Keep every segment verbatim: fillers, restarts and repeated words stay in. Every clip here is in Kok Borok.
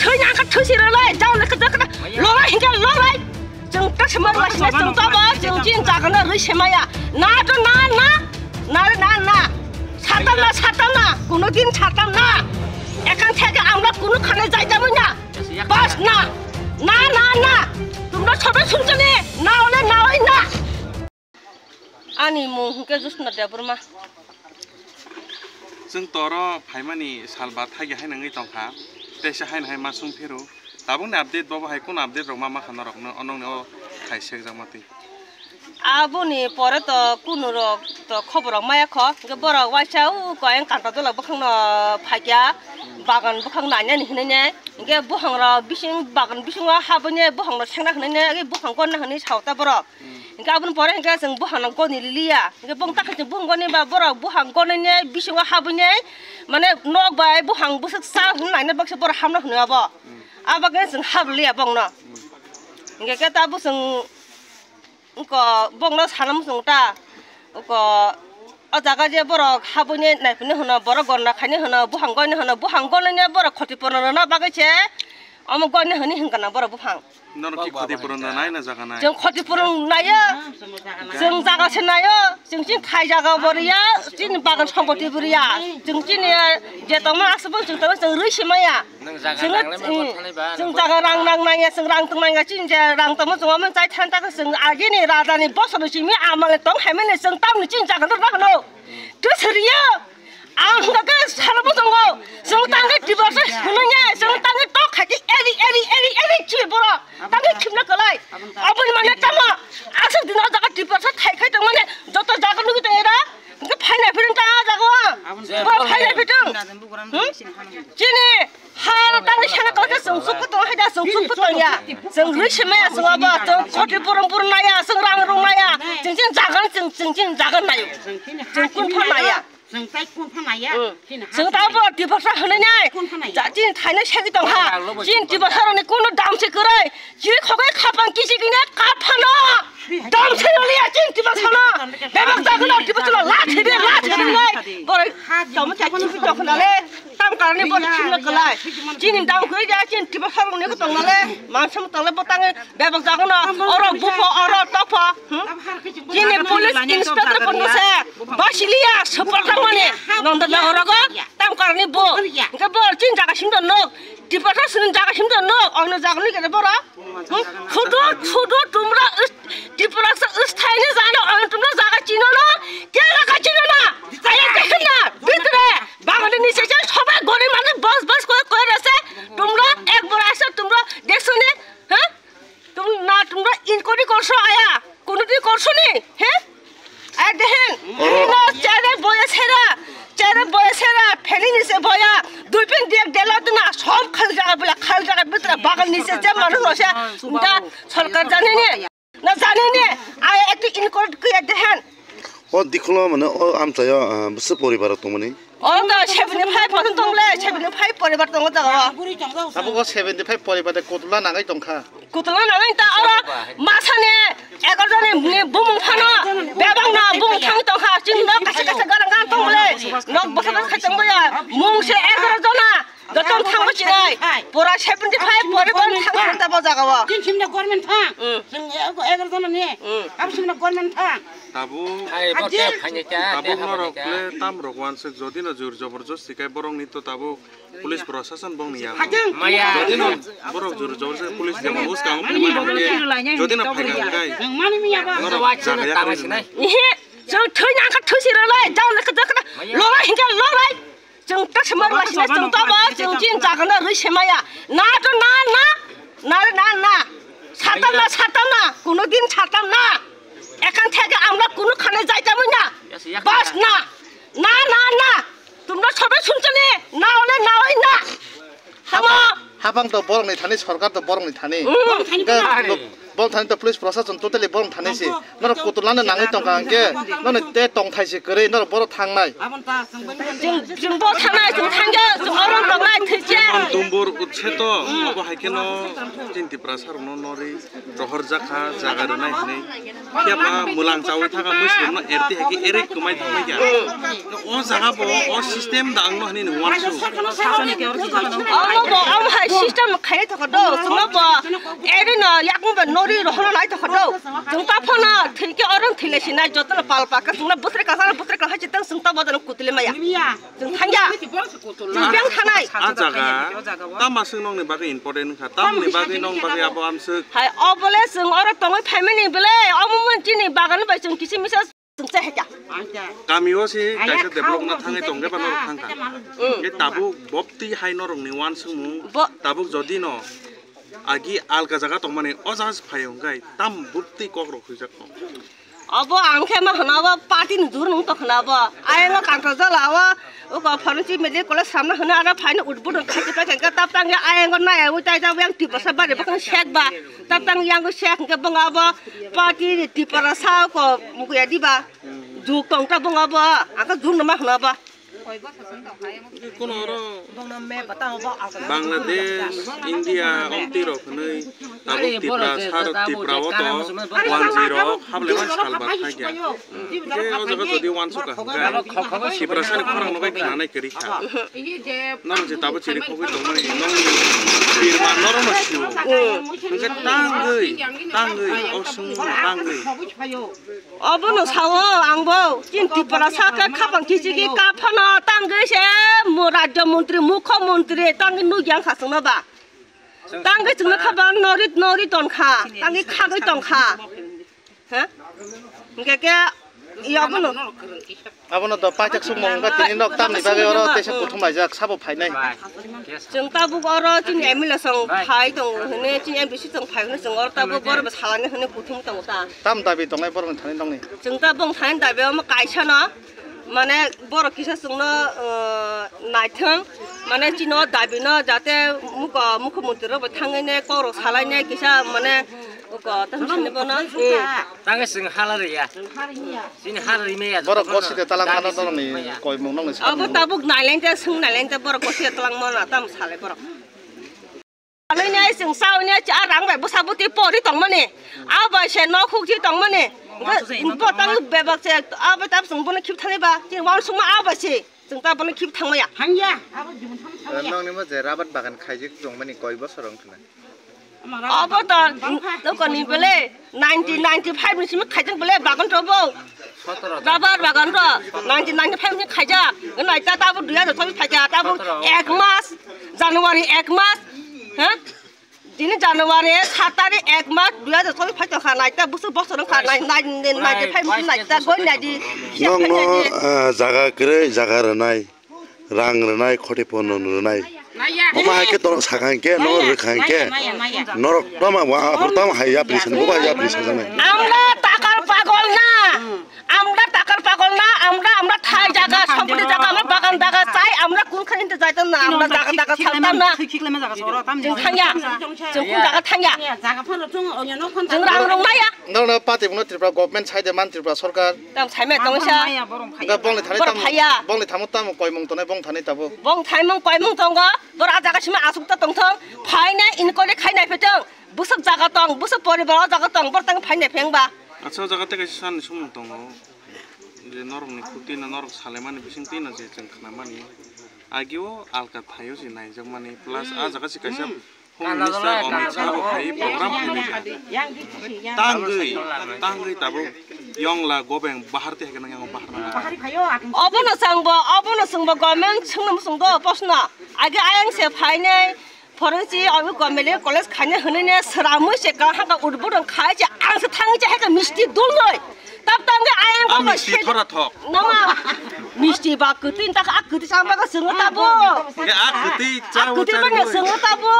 Thwi na kha thwi si rwlai, jao le kha kha. Lolai hinga lolai. Chwng ta se mar lai sina chwng ta ba, chwng chin jaga na rwi se maya. Na to na, na. Na re na, na. Satam na, satam na. Kuno din satam na. Ekhan theke amra kuno khane jaita manya. Bas na. Na, na, na. Tumra sobe sunchane. Na ole na oi na. Ani mung hwnkhe Josna Debbarma. Chwng toro phaimani sal ba thagi hai nangwi tongkha. Teisa hai hai ma sung phiru. Tabukni update bobo hai kunu update rok ma ma kha norok no onongni o khai sekjak ma twi. Aboni pore to kunu rok to khobor rok maya kho. Hwnkhe borok waisa u koyang kanta dola bwkhang no phaikya bagan bwkhang nainani hinwi ne. Hwnkhe buphang rok bising bagan bisingo habwi ne buphang rok sengna hinwi ne buphang gonna hinwi sao ta borok. Hingke aboni pore hingke chwng buphang no goni liya. Hingke bong takhe chwng buphang goni ba borok buphang gonine bisingo habwine mane nok bai buphang bwswk sa hwn naina baksa borok hamna hwnwi abo. Abagwi chwng hab liya bongno. Hingke khe ta bwswng wngko bongno sana muchung ta. Wngko o jaga je borok habwine naiphuine hwno borok gonna khaine hwno buphang goine hwno buphang gonine borok khoti purno rwna bagwi se omo goine hwnwi hwnkha na borok buphang. Nono ki khoti purun da nai na jaga nai? Chwng khoti purun nayo. Chwng jaga se nayo. Chwng chin thai jaga bo riya, chini bagan sompoti bo riya. Chwng chini je tongma aswk bo chwng tongma chwng rwi se maya. Nwng jaga Chwng, nang le chwng, bo thanai ba, chwng nang jaga bo rang nang nang ya, chwng rang tong nang ya, chini je rang tongma chwng omo chai than ta chwng agini raja ni bosor ni simi amal tong hai mani chwng tamni chini jaga no rw hwno. Twswrwio. Ang hwnkhe salo bo tongo. Chwng tangwi divorce hwnwi ya, chwng tangwi tok khaidi eri, eri, eri, eri chi borok. Tangwi khimna kwlai. Aboni mane tamo. Aswk dino jaga divorce khai khai tongmani joto jaga nugwi tong era. Hwnkhe phaina phirwng tang a jaga o. Bo phaina phirwng. Hmm? Chini. Hal tangwi sana kala khe chwng suk kutong hai da chwng suk kutong ya. Chwng rwi se maya chwng abo chwng khoti burung burung naya chwng rang rung naya. Chwng chini jagan chwng chwng chini jagan nayo. Chwng kun pha naya. Chwng tai kun pha naya. Chwng ta bo divorce hwnwi nai. Chini thainai sagwi tong ha. Chini divorce roni kunu dam se kwrwi. Chini khogai khapang kisi kine kap phano. Dam se roni ya chini divorce no. Bebak jagan divorce no la se de la se de nai. Boro tamo cha chipi tok na le. Tam karani bo chimna kwlai. Chini dam kwrwi ja chini tiba khabang ni tong nale. Mansam tole bo tangi bebak jagono. Oro bupho, oro topho. Hmm? Chini police inspector kono se. Basilia support tangmani. Nonda na orogo. Tam karani bo. Ke bo chini jaga sim don nok. Tiba sa sini jaga sim don nok. Ono jaga ni kene boro. Hmm? Sudu, sudu tumra Tiprasa wsthaini jano ang tumno jaga chino no, kela ka chino na, aya kahna, bitre, Bangladesh ni se soba gori mane bos bos koi koi rase, tumno ek bor asa tumno dekso ni, ha? Tum na tumno inquiry korso aya, kono din korso ni, he? Ay dehen, oro. Hino chere boye sera, chere boye sera, pheni ni se boya, dui pin diak dela tuna, sob khal jaga bula, khal jaga bitre, Bangladesh ni se je manu no se, nda sorkar jani ni. Na jani ni, ai ekti inquiry kaya dehen. O dikhulo mane o amchaio, ah, bwswk poribar tongmani? O to seventy five percent tongle, seventy five poribar tongo jaga o. Abo o seventy five poribar de kotula nangai tongkha. Kotula nangai ta oro masani egar jani ni bumung phano, bebak na bumung thang tongkha, chini no kaisa kaisa garang garang tongle, nok bwsa bwsa khai tongboya, mung se egar jona. Joto thangma chinai. Pura seventy five pore pore thang thang ta bo jaga o. Tin simna government thang. Mm. Chwng ego egar jona ni. Mm. Abo simna government thang. Tabuk. Hai, bo Ajil. Te phaini ta, te Tabuk phaini norok ta. Le tam rok wansuk jodi no jur joborjosti kai borok ni to tabuk police prosason bong ni ya. Hajang. Maya. Jodi no borok jur joborjosti police ni bong uskang. Mani phai bong ni ke. Jodi no phai kai. Mani miya ba. Norok jaga ya. Ihe, jang thoi na kha thoi sira lai, jang le kha kha. Lo lai hinga lo lai. Chwng ta se mar lai sina chwng ta ba chwng chin jaga na rwi se maya. Na to na na. Na re na na. Satam na satam na. Kuno din satam na. Ekhan theke amra kuno khane jaita manya. Bas na. Na na na. Tumra sobe sunchane. Na ole na oi na. Tamo. Habang to borok ni thani, sorkar to borok ni thani. Mm. Hingke borok thani to police prosason totally borok thani si. Norok kutulano nangwi tongkha hingke, norok te tongthai si kwrwi, norok borok thangnai. Chwng, chwng bo thangnai, chwng thangya, chwng oro tongnai, thwicha. Dumbur utse to, abo hai kheno chini Tiprasa rokno nori rohor jakha, jaga rwnai hinwi. Phiya ba mwlang chawi thangkha, mwisingno erti hai khe ere kwmai thangbai kha. O jaga bo, o system da ang no hinwi nung uansuk. Omo bo, omo hai Cham khaini thokha do, chwngno bo eri no yakung ba nori rohorna nai thokha do. Chwng ta phano thwike orang thwile sinai jotono pal paka chwngno bwsre kasa bwsre kasa chitang chwng ta bodano kutule maya. Chwng thangya. Chwng beng thanai. A jaga tama swng nongni bagwi important wngkha, tamni bagwi nong bagwi abo amswk. Hai obole chwng oro tongwi phaimani bele omo mon chini bagan bai chwng kisi misa. Chwng se hekya. Kami o si kaisa develop na thangwi tong khe ba norok thangkha. Hwnkhe tabuk bopti hai norokni uansukmung tabuk jodi no agi alka jaga tongmani o jaga se phai hwnkhe tam bopti kok rok huijak tong. Obo ang khe ma hwna obo party ni jur nung tong khwna obo. Ayang o kangkha jala o uko pharmacy medical college samna hwna aro phaino utbudon khachi pai khe tap tang ya ayang o nai ui tai jabo yang tiprasa bari bokong sek ba tap tang yang o sek hwnkhe bong obo party ni tiprasa uko mukuya diba. Juk tong ta bung abo, ang khe juk numa hwna ba. Kono oro Bangladesh, India, omtwi rok hwnwi tabuk Tiprasa rok, Tipra o to wanjwi rok hablaiman salba thangya. Hwnkhe o jaga jodi uansukha hwnkhe Tiprasa ni khorang no bai khnanai kwrwi kha. Norok je tabuk chiri khogwi tongmani nongni birma norok no sio. Hwnkhe tangwi, tangwi, o swngmung tangwi. Obono sao angbo, chini Tiprasa khe khapang kichiki kaphano tangwi se mo rajya montri, mukho montri tangwi nukya wngkha chwngno ba. Tangwi chwngno khapang nori, nori tonkha, tangwi khagwi tongkha. Ha? Hwnkhe khe, i obono. Abono to paithak sukmung wngkha, tini nok tamni bagwi oro teisa kuthum laijak, sabo phainai. Chwng tabuk oro chini M L A song phai tongo hwnwi, chini M D C song phai hwnwi, chwng oro tabuk borok salani hwnwi kuthum tongo ta. Tam dabi tongnai borokni thani nokni? Chwng ta bong thani dabi omo kaisa no, mane borok kisa chwngno, uh, naithwng, mane chini o dabi no jate mukho, mukho montri rok bai thangwi ne kok rok salai ne kisa mane uko tamo sani bono. Tangwi chwng hala rwya. Chini ha rimaya. Borok goside talang mano norokni koimung nokni abo sakni. Tabuk nailen te, swng nailen te, borok goside talang mano, tam sale borok. Alai nai chwng sawi nai cha rang bai bwsa bwtwi pori tongmani. Abo bai se nok huk ji tongmani. Bo tang bebak se abo tab chwng bono khip thani ba. Chini wan suma abo se. Chwng ta bono khip thangmaya. Thangya. Abo jibon thang thangya. Nokni mo je rabat bagan khaijik tongmani koi bosor wng khna. Abo to dokani bole nineteen ninety-five ni simi khaijak bole bagan to bo. Rabar bagan to nineteen ninety-five ni khaijak. Nai ta tabo dui hajar chobis phaijak tabo ek mas January ek mas. Ha? Dini January sat tarik ek mas dui hajar chobis phaijak kha nai ta busu bosor kha nai ninety-five ni nai ta goi nai di. Nokno, ah, jaga kwrwi jaga rwnai. Rang rwnai, khoti pono rwnai. Omo hai khe torok sakha hinkhe, norok rwkha hinkhe, norok tamo wa, aphuru tamo hai yapri sani, bobo hai yapri sajaknai. আমরা টাকার পাগল না, আমরা টাকার পাগল না, আমরা, আমরা ঠাই জায়গা সম্পত্তি জায়গা, আমরা বাগান জায়গা চাই, আমরা কোনখানে নিতে চাইতাম না, আমরা জায়গা জায়গা ছাড়তাম না। Chwng thangya, chwng kun jaga thangya. Chwng rang rwng maya. Norokno party bono Tripura government sai de man Tripura sarkar. Tam saimai tongsa. Hwnkhe bongni thani borok tam, phaiya. Bongni thamo tamo koimung tongnai bong thani tabo. Bong thaimung koimung tongo, borok a jaga sima asuk ta tongthong, phainai inquiry khainai phetong, bwswk jaga tong, bwswk poribar o jaga tong, borok tang phainai pheng ba. Acha o jaga tei kaisa sani sumung tongo, je norokni khukti no norok salaimani bisingtwi no je chwng khnamani, agio alka thaio se naijakmani, plus a jaga se kaisa Home Minister Amit Shah bo phai program khainai kha. Tangwi, tangwi tabuk yongla gobeng bahar tei haikhe nang yang bahar nang. Obono chwngbo, obono chwngbo government swngno swngbo proshno. Age ayang se phainai forensi obo government college khainai hwnwi ne sramwi se ka haka udbudon khai se ang se thangwi se haikhe misti dulnoi. Tab tangwi ayang a ko misti se thora thok. Nama misti ba kwtwi ta a kwtwi chang ba ka swngo tabo. Hwnkhe a kwtwi chang kwtwi ba swngo tabo.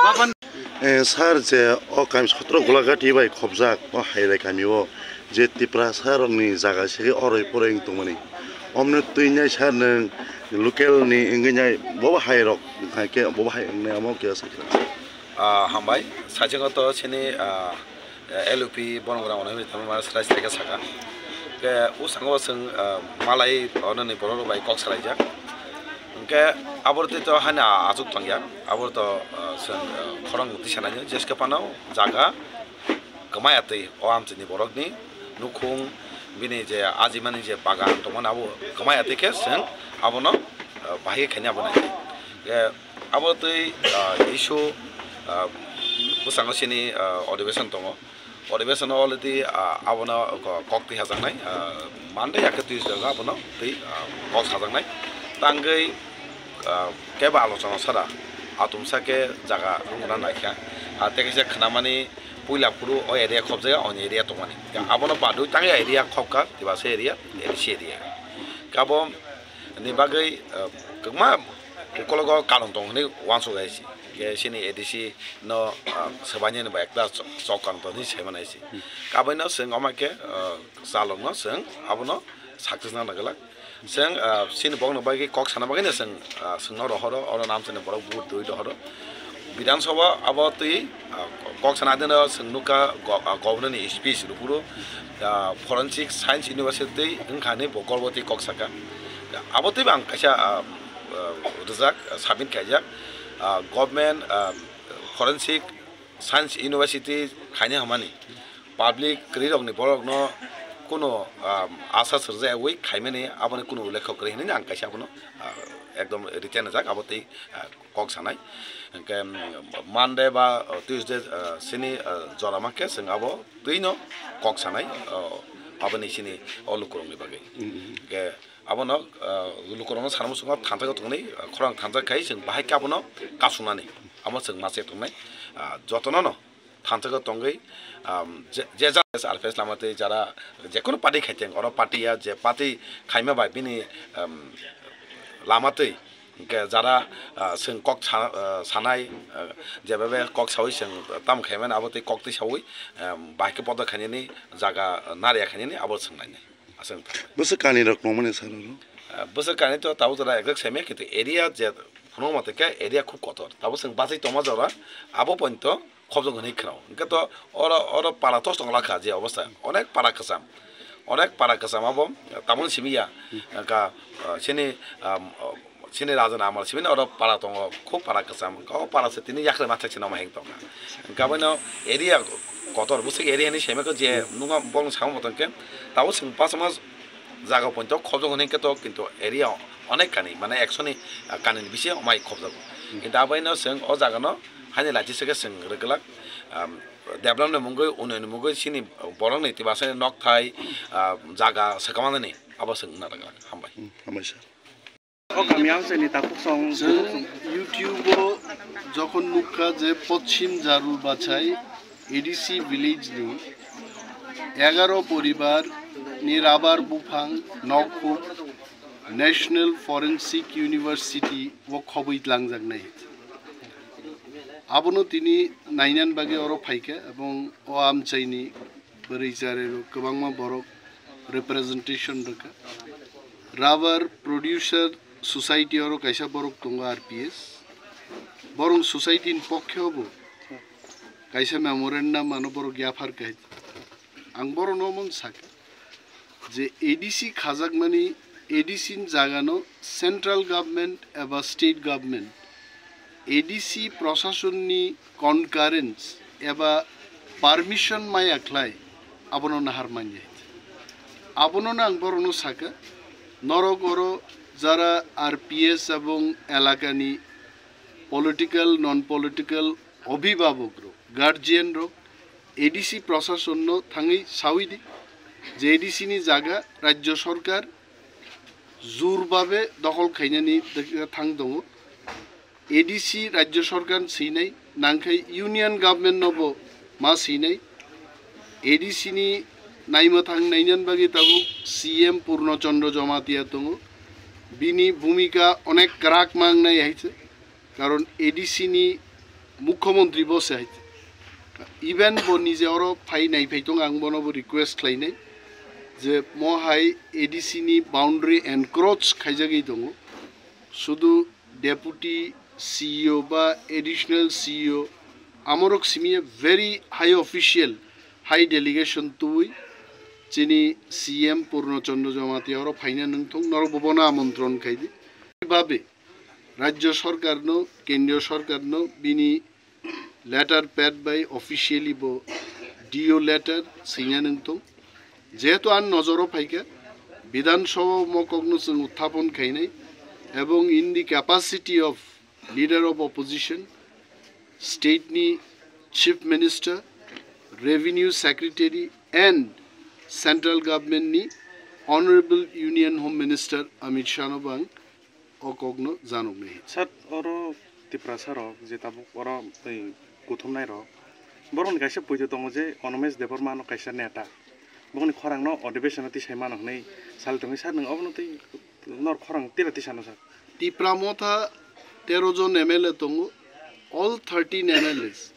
Eh, sir, je o kami sotro Golagati bai khobjak o Hairai kami o je Tiprasa rokni jaga se oroi poroi wng tongmani. Omno twi nai sir nwng local ni wngwi nai bobo hai rok hai khe bobo hai wngnai omo khe sakha. Ah, hambai, saichung to chini, ah, L U P bono gram ono hinwi tamo ma srai srai khe saka. Ke o sango chwng, ah, malai ono ni borok rok bai kok salaijak. Hwnkhe abo twi to hani achuk tongya. Abo to, ah, chwng, ah, khorang twi sanai je S K Panao jaga kwmaya twi o amchini borok ni nukhung bini je ajimani je bagan tongmani abo kwmaya twi khe chwng abono, ah, bahai khe khaina abo nai. Ke Abo twi, ah, issue Ah, bwskango chini, ah, adhibeshon tongo. Adhibeshono already, ah, abono ko-, kok twi hajaknai, ah, Monday ya khe Tuesday o abono twi, ah, kok sajaknai. Tangwi, ah, kebo alochona sara atumsa khe jaga rwngna naikha. Ah, tei kaisa khnamani puila phuru o area khobjaya, oni area tongmani. Abono badwi tangwi area khobkha, Tibasa area, A D C area. Kabo ni bagwi, ah, kwbangma ukologo karon tong hwnwi uansuk hai si. Khe chini A D C no, ah, swbainani bai ekta chok, chok karon tong hwnwi sai manai si. Kabaino chwng omo khe, ah, chalokno chwng abono success nang nagwlak. Chwng, ah, chini bokno bagwi kok sana bagwino chwng, ah, chwngno rohoro, oro namchani borok vote rwi rohoro. Bidhan Sabha abo twi, ah, kok sana dino chwng nukha go-, ah, governor ni speech rwphuru, ah, Forensic Science University wngkha hinwi bo Gorboti kok saka. Abo twibo ang kaisa, ah, ah, rwjak, ah, submit khaijak, ah, government, ah, Forensic Science University khaina hamani public kwrwirokni borokno kunu, ah, asa sirjak wi khaimani aboni kunu ullekho kwrwi hinwi ang kaisa abono, ah, ekdom written rwjak abo twi, ah, kok sanai. Hwnkhe, um, Monday ba, uh, Tuesday, uh, sini, uh, jora mankhe chwng abo twino kok sanai, uh, aboni sini o lukurokni bagwi. Hwnkhe abono, uh, lukurokno sana muchungo thansa tongni, uh, khorang thansa khai chwng bahai khe abono kasuknani. Amo chwng ma check tongnai, uh, jotono no thansa tongwi, um, je, je ja R P S lama twi jara jekunu party khaiteng, oro party ya je party khaima bai bini, um, lama twi Hwnkhe jara, ah, chwng kok sa-, ah, sanai, ah, jebabe kok saui chwng tamo khaimani abo tei kok twi saui, ah, bahai khe podo khainani jaga, ah, nariya khainani abo chwng nainai. Aswk wngkha. Bwswk kanirok nongmani sir oro? Ah, bwswk kani to tabuk jora exact saimaya, kintu area je phunukma tongkhe area khub kotor. Tabuk chwng bachai tongma jora abo pointo khobjong hwnwi khwnao. Hwnkhe to oro, oro para tos tong lakha je obostha. Onek para kwcham. Onek para kwcham abo tamoni simi ya. Ka, ah, chini, ah, chini raja ni amal simi oro para tongo, khub para kwcham. O para se tini yakre ma thek se noma heng tongkha. Hwnkhe abono area kotor, bwswk area ni simi khe je nungma bong samo tongkhe. Tabuk chwng bachama jaga pointo khobjong hwnwi khe to, kintu area onek kani, mane ekshoni, ah, kani ni bisi omai khobjago. Kintu aboino chwng o jaga no haini lachi se khe chwng rwgwlak, um, development mungwi, unnoyon mungwi chini borokni twibasaini nokthai, ah, jaga swkang manani abo chwng wngna rwgwlak. Hambai. Hmm, hambai sir. O kami ang seni takhuk song, chwng YouTube o jokhon nukha je Poschim Jarul Bachai A D C village ni egaro poribar ni rabar buphang nok khub National Forensic University o khobwi tlangjak nai. Abono tini nainan bagwi oro phaikha, ebong o amchaini bwrwi charai rok kwbangma borok representation rwkha. Rubber Producer Society oro kaisa borok tongo R P S. Borok society ni pokhe obo kaisa memorandum ano borok yaphar kha. Ang borokno omo sakha je A D C khajakmani, A D C ni jagano central government eba state government A D C prosasonni concurrence eba permission maya khlai abono nahar manya. Abono ang borokno sakha, norok oro jara R P S ebong elakani political, non political obhibhabok rok, guardian rok, A D C prosasonno thangwi sawi di je A D C ni jaga rajyo sorkar jur babe dokhol khainani thang tongo. A D C rajyo sorkar swinai, nangkhe union government nobo ma swinai. A D C ni naimwthang nainan bagwi tabuk C M Purno Chandra Jamatia tongo. Bini bhumika onek kwrak ma wngnai hai se. Karon A D C ni mukhyamantri bo se hai. Even bo nije oro phai nai phai tong, ang bono bo request khlainai je mo hai A D C ni boundary encroach khaijagwi tongo. Sudu deputy C E O ba additional C E O amorok simi a very high official, high delegation tubui chini C M Purno Chandra Jamatia oro phaina nungthung, norok bo bono amontron khaidi. Babe Rajya Sarkarno, Kendriya Sarkarno bini letter pad bai officially bo D O letter swina nungthung. Jehetu ani nojoro phaikha, Bidhan Sabha mokokno chwng uthapon khainai, ebong in the capacity of leader of opposition, State ni Chief Minister, Revenue Secretary and Central Government ni Honorable Union Home Minister Amit Shah no bang o kokno janoknai. Sir, oro Tiprasa rok je tabuk oro tei kuthumnai rok, borokni kaisa poito tongo je Animesh Debbarma no kaisa neta, bongni khorang no adhibeshon o tisai mano hwnwi sal tongwi. Sir, nwng obono tei nor khorang tira tisano sir? Tipra Motha tero jon M L A tongo, all thirteen M L As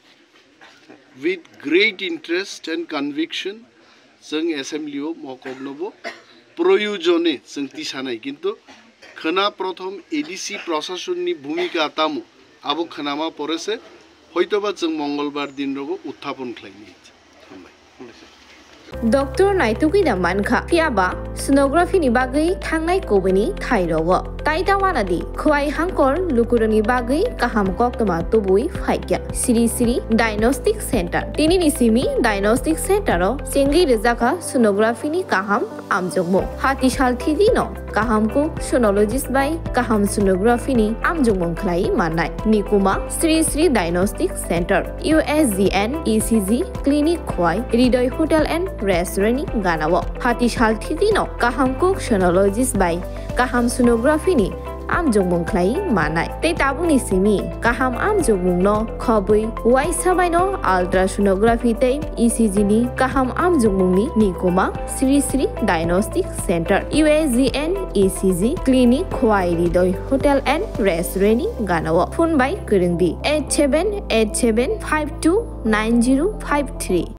with great interest and conviction chwng assembly o mokoknobo proyojone chwng tisanai, kintu khwna prothom A D C prosasonni bhumika tamo abo khwnama pore se hoitoba chwng Mongolbar din rogo uthapon khlainai. Hambai. Doctor naitugwi da mankha, phiyaba sonography ni bagwi thangnai kubuni thai rogo. Tai ta wana di, khwai hangkor lukurokni bagwi kaham koktwma tubui phaikya. Sri Sri Diagnostic Center. Tini ni simi Diagnostic Center o chengwi rwjakha sonography ni kaham amjokmung. Hati sal thidi no kaham kuk sonologist bai kaham sonography ni amjokmung khlai mannai. Nikuma Sri Sri Diagnostic Center, U S G N, E C G, clinic khwai, Hridoy Hotel and Restaurant ni ganao. Hati sal thidi no kaham kuk sonologist bai kaham sonography ni amjokmung khlai mannai. Tei tabukni simi kaham amjokmung no khobwi uaisa bai no ultrasonography tei E C G ni kaham amjokmung ni nikuma Sri Sri Diagnostic Center, U S G N, E C G, clinic khwai Hridoy Hotel and Restaurant ni ganao. Phone bai kwrwng di eight seven eight seven five two nine zero five three.